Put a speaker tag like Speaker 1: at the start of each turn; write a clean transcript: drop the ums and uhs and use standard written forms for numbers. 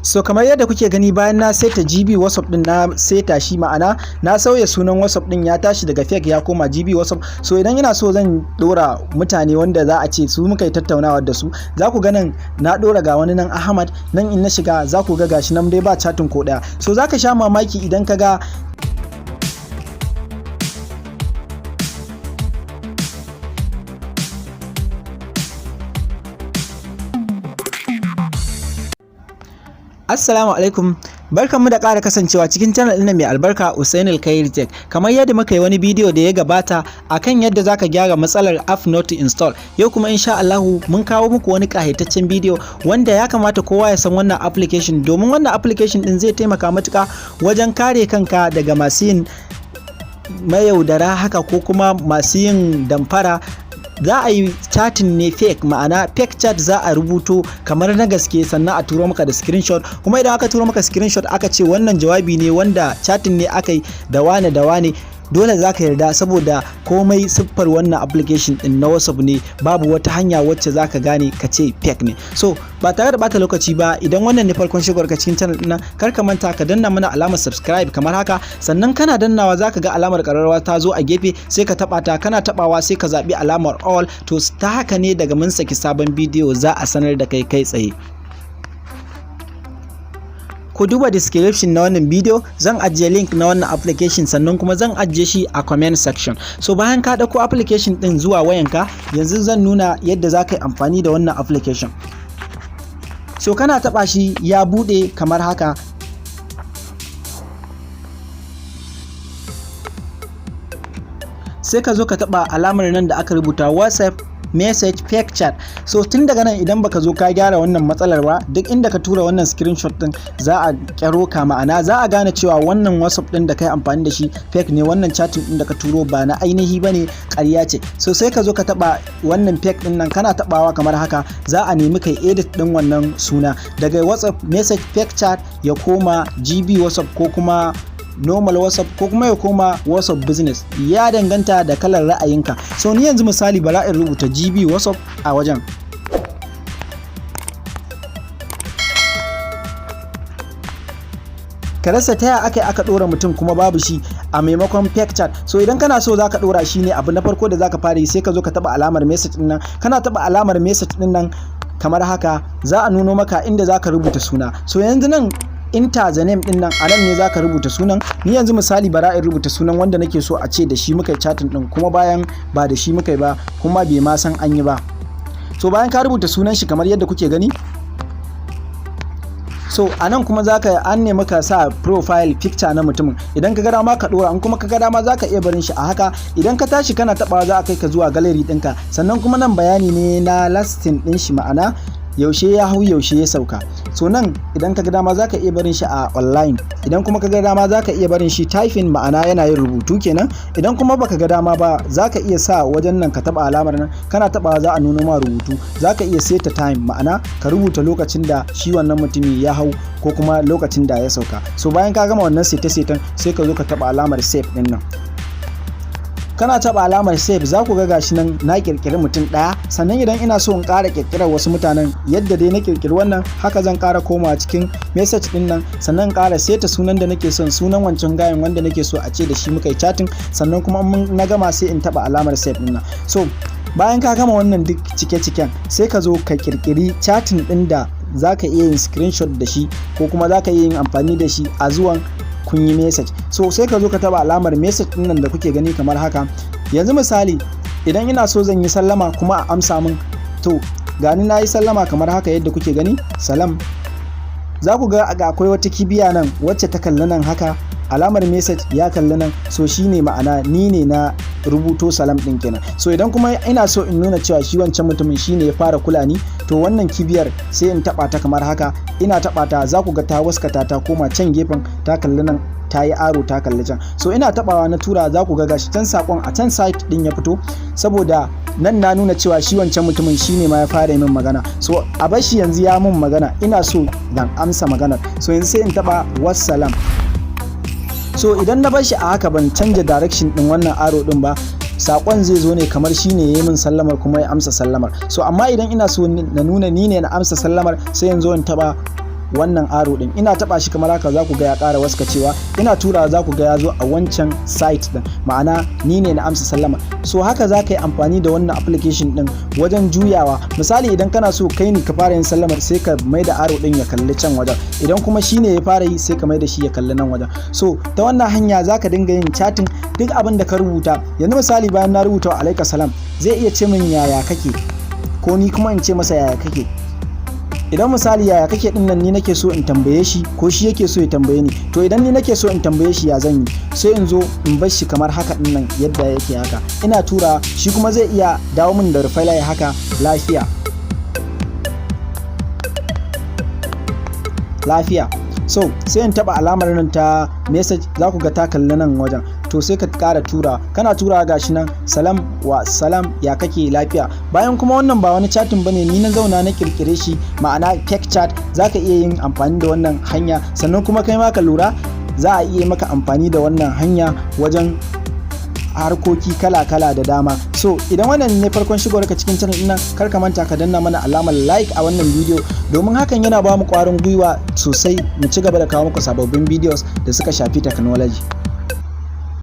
Speaker 1: So kamar yadda kuke gani, bayan na saita GB WhatsApp din, na saita shi, ma'ana na sauya sunan WhatsApp din, ya tashi daga fake ya koma GB WhatsApp. So idan ina so zan dora mutane wanda za a ce su muka yi tattaunawa da su, za ku ga nan na dora, ga wani nan Ahmad nan. In na shiga za ku ga gashi nan dai ba chatting ko daya. So za ka sha mamaki idan ka ga Assalamu alaikum, barkanmu da ƙara kasancewa cikin channel ɗin mai albarka, Usain Alkhairi Tech. Kamar yadda muka yi wani bidiyo da ya gabata akan yadda zaka gyara matsalar app not to install, yau kuma insha Allahu mun kawo muku wani ƙayataccen bidiyo wanda ya kamata kowa ya san wannan application, domin wannan application ɗin zai taimaka matuƙa wajen kare kanka daga masu yin mayaudara haka ko kuma masu yin damfara. Za a yi chatting ne fake, ma'ana fake chat za a rubuto kamar na gaske, sannan a turo maka da screenshot. Kuma idan aka turo maka screenshot aka ce wannan jawabi ne wanda chatting ne aka yi da wane da wane, dole za ka yarda, saboda komai siffar wannan application din na WhatsApp ne, babu wata hanya wacce za ka gane ka ce fake ne. So ba tare da bata lokaci ba, idan wannan ne farkon shigar ka cikin channel din, kar ka manta ka danna mana alamar subscribe kamar haka. Sannan kana dannawa za ka ga alamar kararrawa ta zo a gefe, sai ka taba ta. Kana tabawa sai ka zabi alamar all. To ta haka ne daga mun saki sabon bidiyo za a sanar da kai kai tsaye. Ku duba description na wannan bidiyo, zan ajiye link na wannan application, sannan kuma zan ajiye shi a comment section. So bayan ka ɗauko application ɗin zuwa wayanka, yanzu zan nuna yadda za ka yi amfani da wannan application. So kana taɓa shi ya buɗe kamar haka. Sai ka zo ka taɓa alamar nan da aka rubuta "WhatsApp message fake chat". So tun daga nan, idan baka zo ka gyara wannan matsalar ba, duk inda ka tura wannan screenshot din za a kyaro ka, ma'ana za a gane cewa wannan WhatsApp din da kai amfani da shi fake ne, wannan chatting din da ka turo ba na ainihi bane, ƙarya ce. So sai ka zo ka taba wannan fake din nan. Kana tabawa kamar haka, za a nemi kai edit din wannan suna daga "WhatsApp message fake chat" ya koma GB WhatsApp ko kuma normal WhatsApp ko kuma ya koma WhatsApp Business, ya danganta da kalar ra'ayinka. So ni yanzu misali bara in rubuta GB WhatsApp a wajen. Ka rasa ta ya aka dora mutum kuma babu shi a maimakon fake chat. So idan kana so zaka dora shi ne, abu na farko da zaka fara yi, sai ka zo ka taba alamar message din nan. Kana taba alamar message din nan kamar haka, za a nuno maka inda zaka rubuta suna. So yanzu nan "Enter the name" din nan, a nan ne zaka rubuta sunan. Ni yanzu misali bara in rubuta sunan wanda nake so a ce da shi muka yi chatting din, kuma bayan ba da shi muka yi ba, kuma bai ma san an yi ba. So bayan ka rubuta sunan shi kamar yadda kuke gani, so a nan kuma zaka an nemi ka sa profile picture na mutumin. Idan ka ga dama ka dora, in kuma ka ga dama zaka iya barin shi a haka. Idan ka tashi kana tabawa za a kai ka zuwa gallery ɗinka. Sannan kuma nan bayani ne na last seen ɗin shi, ma'ana yaushe ya hau, yaushe ya sauka. So nan idan ka ga dama zaka iya barin shi a online, idan kuma ka ga dama zaka iya barin shi typing, ma'ana yana yin rubutu kenan. Idan kuma baka ga dama ba, zaka iya sa wajen nan ka taba alamar nan. Kana taba za a nuno ma rubutu. Zaka iya seta time, ma'ana ka rubuta lokacin da shi wannan mutumi ya hau ko kuma lokacin da ya sauka. So bayan ka gama wannan sete-seten, sai ka zo ka taba alamar save din nan. Kana taba alamar save, za ku ga gashi nan na kirkiri mutum ɗaya. Sannan idan ina so in ƙara kirkirar wasu mutanen yadda dai na kirkiri wannan, haka zan ƙara komawa cikin message din nan, sannan ƙara seta sunan da nake son, sunan wancan gayan wanda nake so a ce da shi muka yi chatting. Sannan kuma na gama sai in taba alamar save din nan. So bayan ka gama wannan duk cike-ciken, sai ka zo ka kirkiri chatting din da za ka iya yin screenshot da shi ko kuma za ka iya yin amfani da shi a zuwan kun yi message. So sai ka zo ka taba alamar message din nan da kuke gani kamar haka. Yanzu misali idan ina so zan yi sallama kuma a amsa min, to gani na yi sallama kamar haka yadda kuke gani, salam. Za ku ga akwai wata kibiya nan wacce ta kalli nan haka, alamar message ya kalli nan. So shine ma'ana ni ne na rubuto salam din kenan. So idan kuma ina so in nuna cewa shi wancan mutumin shine ya fara kula ni, to wannan kibiyar sai in taba ta kamar haka. Ina taba ta, za ku ga ta waskata ta koma can gefen, ta kalli nan, ta yi arrow ta kalli can. So ina tabawa na tura, za ku ga gashi can sakon a can site din ya fito, saboda nan na nuna cewa shi wancan mutumin shine ma ya fara min magana. So a bashi yanzu ya min magana, ina so dan amsa maganar. So yanzu sai in taba wassalam. So idan na bar shi a haka, ban canja direction din wannan arrow din ba, sakon zai zo ne kamar shine ya yi min sallamar kuma ya amsa sallamar. So amma idan ina so na nuna ni ne na amsa sallamar, sai yanzu in taba Wannan arrow din, ina taba shi kamar haka, za ku ga ya ƙara waskacewa. Ina tura, za ku ga ya zo a wancan site din, ma'ana ni ne na amsa sallama. So haka za ka yi amfani da wannan application din wajen juyawa. Misali, idan kana so kai ne ka fara yin sallamar, sai ka mai da arrow din ya kalli can wajen. Idan kuma shi ne ya fara yi, sai ka mai da shi ya kalli nan wajen. So ta wannan hanya za ka dinga yin chatting, duk abin da ka rubuta. Yanzu misali, bayan na rubuta "Wa alaika salam", zai iya ce min "Yaya kake?" ko ni kuma in ce masa "Yaya kake?" Idan misali "Yaya kake" din nan ni nake so in tambaye shi ko shi yake so ya tambaye ni, to idan ni nake so in tambaye shi, ya zan yi? Sai in zo in bar shi kamar haka din nan, yadda yake haka. Ina tura, shi kuma zai iya dawo min da reply haka, "Lafiya lafiya." So sai in taba alamar nan ta message, za ku ga ta kalli nan wajen. To sai ka kara tura. Kana tura, gashi nan, "Salam." "Wa salam, ya kake?" "Lafiya." Bayan kuma wannan ba wani chatting bane, ni na zauna na kirkire shi, ma'ana fake chat. Zaka iya yin amfani da wannan hanya. Sannan kuma kai ma ka lura, za a iya maka amfani da wannan hanya wajen harkoki kala-kala da dama. So idan wannan ne farkon shigowar ka cikin channel ɗin nan, kar ka manta ka danna mana alamar like a wannan bidiyo, domin hakan yana ba mu ƙwarin gwiwa sosai mu ci gaba da kawo muku sababbin videos da suka shafi technology.